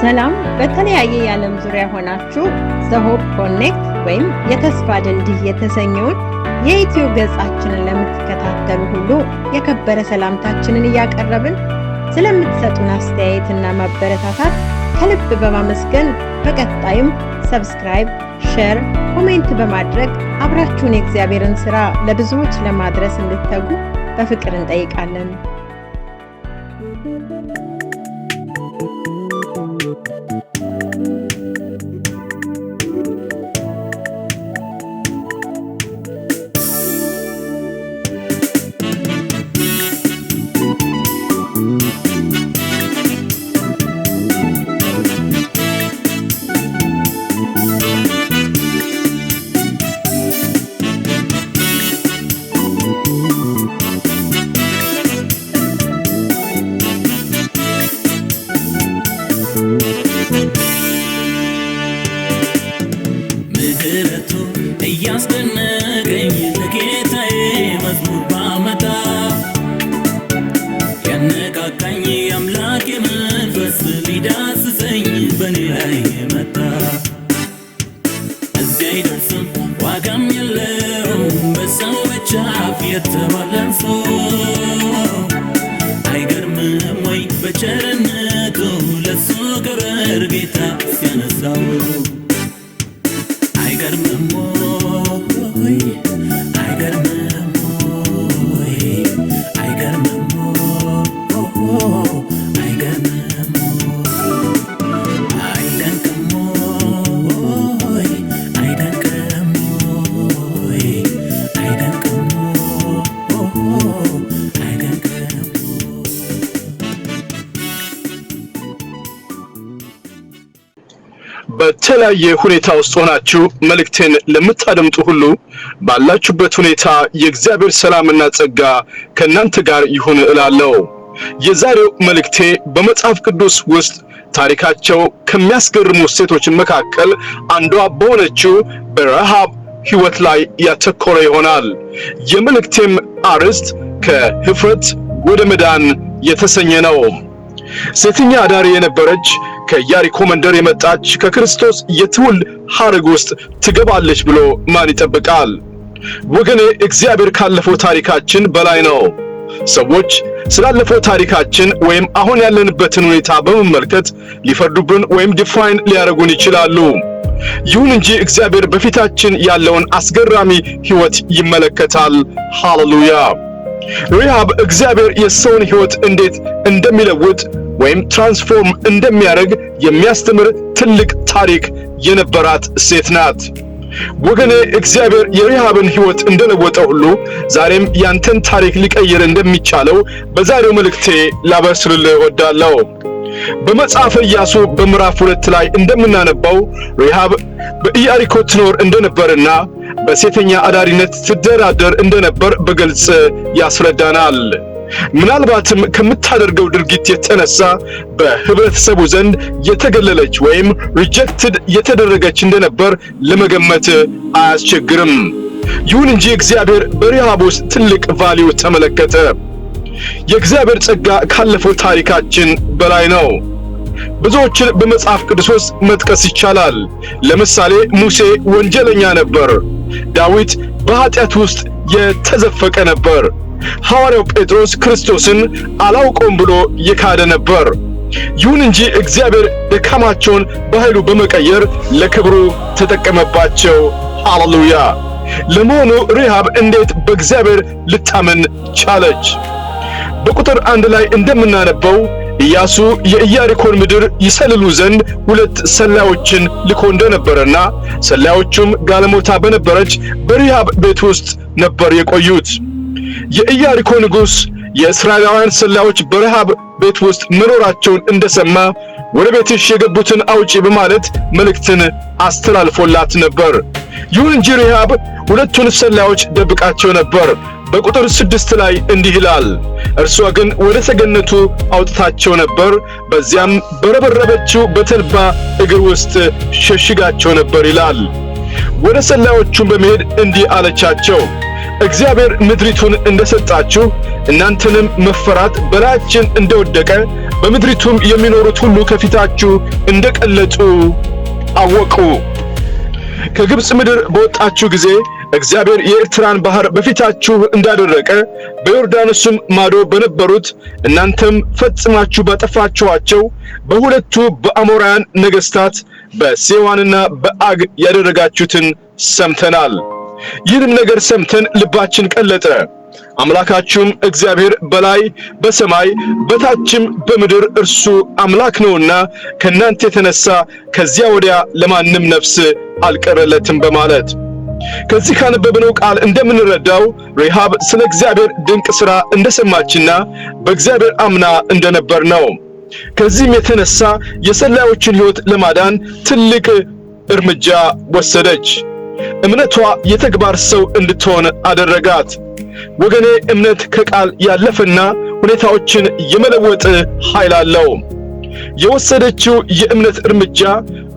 ሰላም፣ በተለያየ የዓለም ዙሪያ ሆናችሁ The Hope Connect ወይም የተስፋ ድልድይ የተሰኘውን የዩትዩብ ገጻችንን ለምትከታተሉ ሁሉ የከበረ ሰላምታችንን እያቀረብን፣ ስለምትሰጡን አስተያየትና ማበረታታት ከልብ በማመስገን፣ በቀጣይም subscribe፣ share፣ comment በማድረግ አብራችሁን የእግዚአብሔርን ስራ ለብዙዎች ለማድረስ እንድትተጉ በፍቅር እንጠይቃለን። ምህረቱ እያስደነቀኝ ለጌታዬ መዝሙር ባመጣ፣ ያነቃቃኝ የአምላኬ መንፈስ ሊዳስሰኝ በእኔ ላይ መጣ። እዚያ አይደርስም፣ ዋጋም የለውም በሰዎች አፍ የተባለን ሰው፣ አይገርምም ወይ በቸርነቱ ለሱ ክብር ጌታ ሲያነሳው? አይገርምም ወይ? አይገርምም ወይ? አይገርምም ወይ? አይገርምም ወይ? አይደንቅም ወይ? አይደንቅም ወይ? አይደንቅም ወይ? አይደንቅም? በተለያየ ሁኔታ ውስጥ ሆናችሁ መልእክቴን ለምታደምጡ ሁሉ ባላችሁበት ሁኔታ የእግዚአብሔር ሰላምና ጸጋ ከእናንተ ጋር ይሁን እላለሁ። የዛሬው መልእክቴ በመጽሐፍ ቅዱስ ውስጥ ታሪካቸው ከሚያስገርሙ ሴቶች መካከል አንዷ በሆነችው በረሃብ ሕይወት ላይ ያተኮረ ይሆናል። የመልእክቴም አርዕስት ከህፍረት ወደ መዳን የተሰኘ ነው። ሴተኛ አዳሪ የነበረች፣ ከኢያሪኮ መንደር የመጣች፣ ከክርስቶስ የትውልድ ሐረግ ውስጥ ትገባለች ብሎ ማን ይጠብቃል? ወገኔ፣ እግዚአብሔር ካለፈው ታሪካችን በላይ ነው። ሰዎች ስላለፈው ታሪካችን ወይም አሁን ያለንበትን ሁኔታ በመመልከት ሊፈርዱብን ወይም define ሊያደርጉን ይችላሉ። ይሁን እንጂ እግዚአብሔር በፊታችን ያለውን አስገራሚ ሕይወት ይመለከታል። ሃሌሉያ! ሪሃብ እግዚአብሔር የሰውን ሕይወት እንዴት እንደሚለውጥ ወይም transform እንደሚያደርግ የሚያስተምር ትልቅ ታሪክ የነበራት ሴት ናት። ወገኔ፣ እግዚአብሔር የሪሃብን ሕይወት እንደለወጠ ሁሉ ዛሬም ያንተን ታሪክ ሊቀይር እንደሚቻለው በዛሬው መልእክቴ ላበስርልህ እወዳለሁ። በመጽሐፈ ኢያሱ በምዕራፍ 2 ላይ እንደምናነባው ሪሃብ በኢያሪኮ ትኖር እንደነበርና በሴተኛ አዳሪነት ትተዳደር እንደነበር በግልጽ ያስረዳናል። ምናልባትም ከምታደርገው ድርጊት የተነሳ በህብረተሰቡ ዘንድ የተገለለች ወይም rejected የተደረገች እንደነበር ለመገመት አያስቸግርም። ይሁን እንጂ እግዚአብሔር በሪሃብ ውስጥ ትልቅ value ተመለከተ። የእግዚአብሔር ጸጋ ካለፈው ታሪካችን በላይ ነው። ብዙዎችን በመጽሐፍ ቅዱስ ውስጥ መጥቀስ ይቻላል። ለምሳሌ ሙሴ ወንጀለኛ ነበር። ዳዊት በኃጢአት ውስጥ የተዘፈቀ ነበር። ሐዋርያው ጴጥሮስ ክርስቶስን አላውቀውም ብሎ የካደ ነበር። ይሁን እንጂ እግዚአብሔር ድካማቸውን በኃይሉ በመቀየር ለክብሩ ተጠቀመባቸው። ሃሌሉያ! ለመሆኑ ሪሃብ እንዴት በእግዚአብሔር ልታመን ቻለች? በቁጥር 1 ላይ እንደምናነበው ኢያሱ የኢያሪኮን ምድር ይሰልሉ ዘንድ ሁለት ሰላዮችን ልኮ እንደነበረና ሰላዮቹም ጋለሞታ በነበረች በሪሃብ ቤት ውስጥ ነበር የቆዩት። የኢያሪኮ ንጉሥ የእስራኤላውያን ሰላዮች በረሃብ ቤት ውስጥ መኖራቸውን እንደሰማ ወደ ቤትሽ የገቡትን አውጪ በማለት መልእክትን አስተላልፎላት ነበር። ይሁን እንጂ ሪሃብ ሁለቱን ሰላዮች ደብቃቸው ነበር። በቁጥር 6 ላይ እንዲህ ይላል፣ እርሷ ግን ወደ ሰገነቱ አውጥታቸው ነበር፣ በዚያም በረበረበችው በተልባ እግር ውስጥ ሸሽጋቸው ነበር ይላል። ወደ ሰላዮቹም በመሄድ እንዲህ አለቻቸው፣ እግዚአብሔር ምድሪቱን እንደሰጣችሁ፣ እናንተንም መፈራት በላያችን እንደወደቀ በምድሪቱም የሚኖሩት ሁሉ ከፊታችሁ እንደቀለጡ አወቁ። ከግብፅ ምድር በወጣችሁ ጊዜ እግዚአብሔር የኤርትራን ባህር በፊታችሁ እንዳደረቀ በዮርዳኖስም ማዶ በነበሩት እናንተም ፈጽማችሁ ባጠፋችኋቸው በሁለቱ በአሞራውያን ነገሥታት በሴዋንና በአግ ያደረጋችሁትን ሰምተናል። ይህንም ነገር ሰምተን ልባችን ቀለጠ። አምላካችሁም እግዚአብሔር በላይ በሰማይ በታችም በምድር እርሱ አምላክ ነውና ከናንተ የተነሳ ከዚያ ወዲያ ለማንም ነፍስ አልቀረለትም በማለት። ከዚህ ካነበብነው ቃል እንደምንረዳው ሬሃብ ስለ እግዚአብሔር ድንቅ ሥራ እንደሰማችና በእግዚአብሔር አምና እንደነበር ነው። ከዚህም የተነሳ የሰላዮችን ሕይወት ለማዳን ትልቅ እርምጃ ወሰደች። እምነቷ የተግባር ሰው እንድትሆን አደረጋት። ወገኔ፣ እምነት ከቃል ያለፈና ሁኔታዎችን የመለወጥ ኃይል አለው። የወሰደችው የእምነት እርምጃ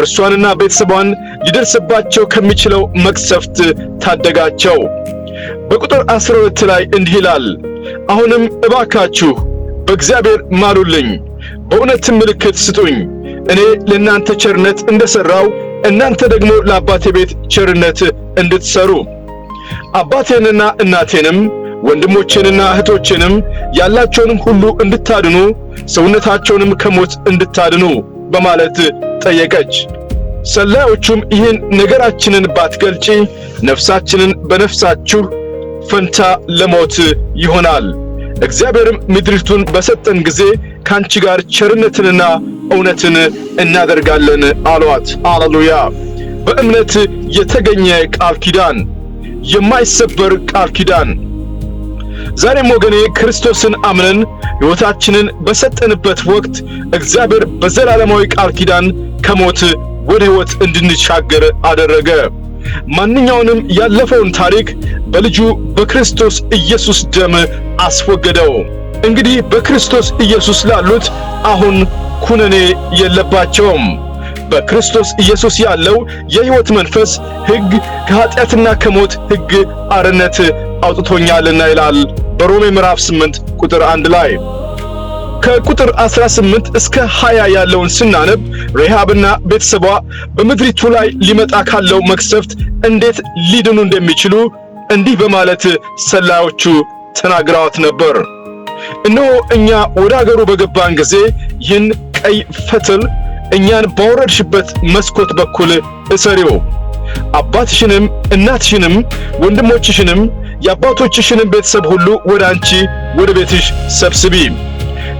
እርሷንና ቤተሰቧን ሊደርስባቸው ከሚችለው መቅሰፍት ታደጋቸው። በቁጥር 12 ላይ እንዲህ ይላል፣ አሁንም እባካችሁ በእግዚአብሔር ማሉልኝ፣ በእውነትም ምልክት ስጡኝ። እኔ ለእናንተ ቸርነት እንደሠራው እናንተ ደግሞ ለአባቴ ቤት ቸርነት እንድትሰሩ፣ አባቴንና እናቴንም ወንድሞቼንና እህቶቼንም ያላቸውንም ሁሉ እንድታድኑ፣ ሰውነታቸውንም ከሞት እንድታድኑ በማለት ጠየቀች። ሰላዮቹም ይህን ነገራችንን ባትገልጪ ነፍሳችንን በነፍሳችሁ ፈንታ ለሞት ይሆናል፣ እግዚአብሔርም ምድሪቱን በሰጠን ጊዜ ካንቺ ጋር ቸርነትንና እውነትን እናደርጋለን አሏት። ሃሌሉያ! በእምነት የተገኘ ቃል ኪዳን፣ የማይሰበር ቃል ኪዳን። ዛሬም ወገኔ፣ ክርስቶስን አምነን ሕይወታችንን በሰጠንበት ወቅት እግዚአብሔር በዘላለማዊ ቃል ኪዳን ከሞት ወደ ሕይወት እንድንሻገር አደረገ። ማንኛውንም ያለፈውን ታሪክ በልጁ በክርስቶስ ኢየሱስ ደም አስወገደው። እንግዲህ በክርስቶስ ኢየሱስ ላሉት አሁን ኩነኔ የለባቸውም። በክርስቶስ ኢየሱስ ያለው የሕይወት መንፈስ ሕግ ከኃጢአትና ከሞት ሕግ አርነት አውጥቶኛልና ይላል በሮሜ ምዕራፍ 8 ቁጥር 1 ላይ። ከቁጥር 18 እስከ 20 ያለውን ስናነብ ሬሃብና ቤተሰቧ በምድሪቱ ላይ ሊመጣ ካለው መቅሰፍት እንዴት ሊድኑ እንደሚችሉ እንዲህ በማለት ሰላዮቹ ተናግረዋት ነበር። እነሆ እኛ ወደ አገሩ በገባን ጊዜ ይህን ቀይ ፈትል እኛን ባወረድሽበት መስኮት በኩል እሰሪው፣ አባትሽንም እናትሽንም ወንድሞችሽንም የአባቶችሽንም ቤተሰብ ሁሉ ወደ አንቺ ወደ ቤትሽ ሰብስቢ።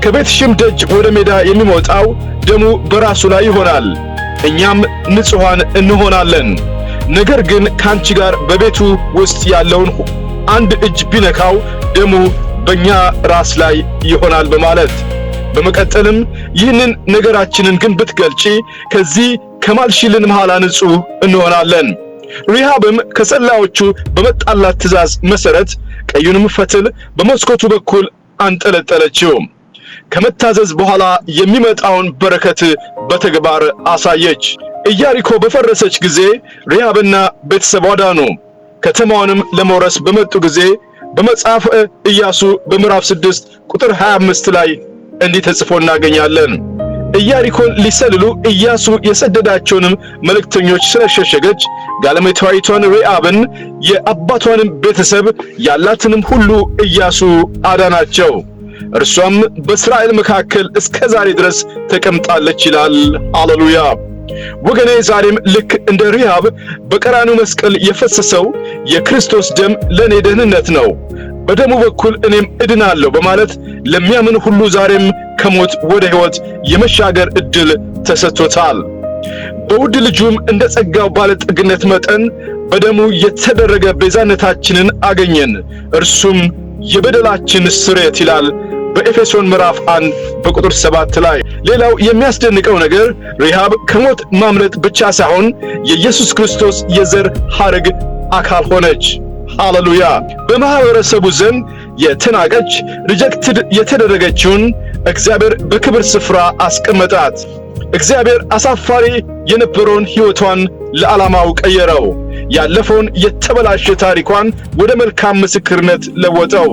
ከቤትሽም ደጅ ወደ ሜዳ የሚወጣው ደሙ በራሱ ላይ ይሆናል፣ እኛም ንጹሐን እንሆናለን። ነገር ግን ካንቺ ጋር በቤቱ ውስጥ ያለውን አንድ እጅ ቢነካው ደሙ በእኛ ራስ ላይ ይሆናል በማለት። በመቀጠልም ይህንን ነገራችንን ግን ብትገልጪ ከዚህ ከማልሽልን መሐላ ንጹሕ እንሆናለን። ሪሃብም ከሰላዮቹ በመጣላት ትእዛዝ መሰረት ቀዩንም ፈትል በመስኮቱ በኩል አንጠለጠለችው። ከመታዘዝ በኋላ የሚመጣውን በረከት በተግባር አሳየች። ኢያሪኮ በፈረሰች ጊዜ ሪሃብና ቤተሰቧ ዳኑ። ከተማዋንም ለመውረስ በመጡ ጊዜ በመጽሐፈ ኢያሱ በምዕራፍ 6 ቁጥር 25 ላይ እንዲህ ተጽፎ እናገኛለን። ኢያሪኮን ሊሰልሉ ኢያሱ የሰደዳቸውንም መልእክተኞች ስለሸሸገች ጋለሞታይቷን ሬአብን የአባቷንም ቤተሰብ ያላትንም ሁሉ ኢያሱ አዳናቸው። እርሷም በእስራኤል መካከል እስከ ዛሬ ድረስ ተቀምጣለች ይላል። ሃሌሉያ! ወገኔ፣ ዛሬም ልክ እንደ ሪሃብ በቀራንዮ መስቀል የፈሰሰው የክርስቶስ ደም ለኔ ደህንነት ነው፣ በደሙ በኩል እኔም እድናለሁ በማለት ለሚያምን ሁሉ ዛሬም ከሞት ወደ ሕይወት የመሻገር ዕድል ተሰጥቶታል። በውድ ልጁም እንደ ጸጋው ባለጠግነት መጠን በደሙ የተደረገ ቤዛነታችንን አገኘን፣ እርሱም የበደላችን ስርየት ይላል በኤፌሶን ምዕራፍ 1 በቁጥር 7 ላይ። ሌላው የሚያስደንቀው ነገር ሪሃብ ከሞት ማምለጥ ብቻ ሳይሆን የኢየሱስ ክርስቶስ የዘር ሐረግ አካል ሆነች። ሃሌሉያ! በማህበረሰቡ ዘንድ የተናቀች፣ rejected የተደረገችውን እግዚአብሔር በክብር ስፍራ አስቀመጣት። እግዚአብሔር አሳፋሪ የነበረውን ሕይወቷን ለዓላማው ቀየረው። ያለፈውን የተበላሸ ታሪኳን ወደ መልካም ምስክርነት ለወጠው።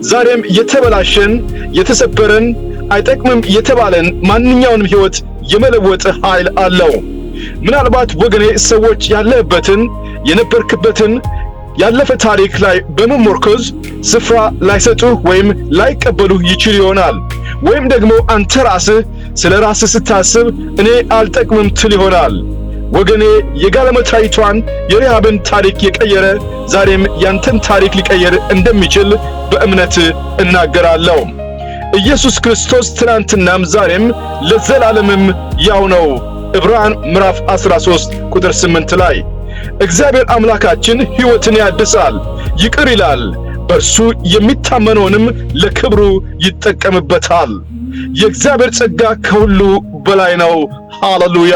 ዛሬም የተበላሸን፣ የተሰበረን፣ አይጠቅምም የተባለን ማንኛውንም ሕይወት የመለወጥ ኃይል አለው። ምናልባት ወገኔ ሰዎች ያለህበትን፣ የነበርክበትን ያለፈ ታሪክ ላይ በመመርኮዝ ስፍራ ላይሰጡህ ወይም ላይቀበሉህ ይችል ይሆናል። ወይም ደግሞ አንተ ራስህ ስለ ራስህ ስታስብ እኔ አልጠቅምም ትል ይሆናል። ወገኔ፣ የጋለሞታይቷን የረሃብን ታሪክ የቀየረ ዛሬም ያንተን ታሪክ ሊቀየር እንደሚችል በእምነት እናገራለሁ። ኢየሱስ ክርስቶስ ትናንትናም ዛሬም ለዘላለምም ያው ነው። ዕብራውያን ምዕራፍ 13 ቁጥር 8 ላይ እግዚአብሔር አምላካችን ሕይወትን ያድሳል፣ ይቅር ይላል፣ በእርሱ የሚታመነውንም ለክብሩ ይጠቀምበታል። የእግዚአብሔር ጸጋ ከሁሉ በላይ ነው። ሃሌሉያ!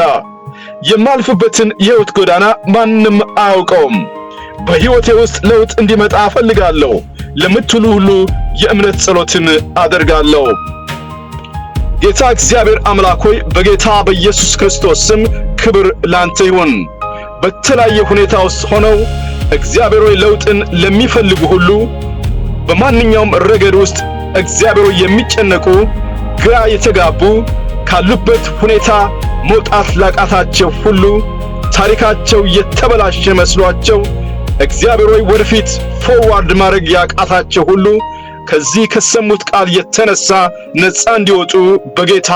የማልፍበትን የሕይወት ጎዳና ማንም አያውቀውም። በሕይወቴ ውስጥ ለውጥ እንዲመጣ እፈልጋለሁ ለምትሉ ሁሉ የእምነት ጸሎትን አደርጋለሁ። ጌታ እግዚአብሔር አምላክ ሆይ፣ በጌታ በኢየሱስ ክርስቶስ ስም ክብር ላንተ ይሁን። በተለያየ ሁኔታ ውስጥ ሆነው እግዚአብሔር ሆይ ለውጥን ለሚፈልጉ ሁሉ፣ በማንኛውም ረገድ ውስጥ እግዚአብሔር ሆይ የሚጨነቁ፣ ግራ የተጋቡ፣ ካሉበት ሁኔታ መውጣት ላቃታቸው ሁሉ፣ ታሪካቸው የተበላሸ መስሏቸው እግዚአብሔር ሆይ ወደፊት forward ማድረግ ያቃታቸው ሁሉ ከዚህ ከሰሙት ቃል የተነሳ ነፃ እንዲወጡ በጌታ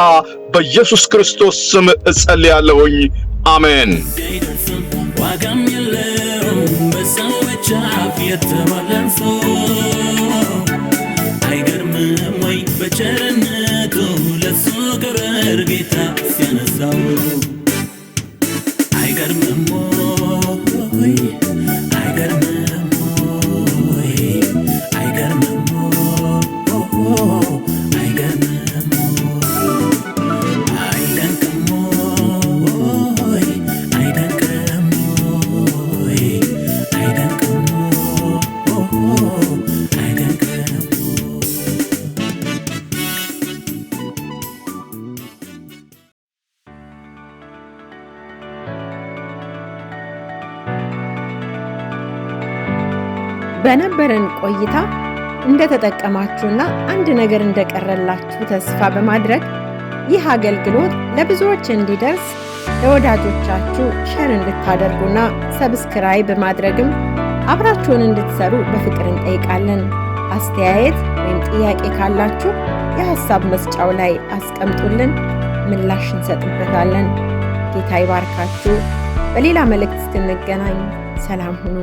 በኢየሱስ ክርስቶስ ስም እጸልያለሁኝ። አሜን። አይደርስም፣ ዋጋም የለውም በሰዎች አፍ የተባለን ሰው፣ አይገርምም ወይ በቸርነቱ ለሱ ክብር ጌታ ሲያነሳው? አይገርምም ወይ? አይገርምም ወይ? አይገርምም ወይ? አይገርምም ወይ? አይደንቅም ወይ? አይደንቅም ወይ? አይደንቅም ወይ? አይደንቅም ወይ? በነበረን ቆይታ እንደተጠቀማችሁና አንድ ነገር እንደቀረላችሁ ተስፋ በማድረግ ይህ አገልግሎት ለብዙዎች እንዲደርስ ለወዳጆቻችሁ share እንድታደርጉና subscribe በማድረግም አብራችሁን እንድትሰሩ በፍቅር እንጠይቃለን። አስተያየት ወይም ጥያቄ ካላችሁ የሐሳብ መስጫው ላይ አስቀምጡልን፣ ምላሽ እንሰጥበታለን። ጌታ ይባርካችሁ። በሌላ መልእክት እስክንገናኝ ሰላም ሁኑ።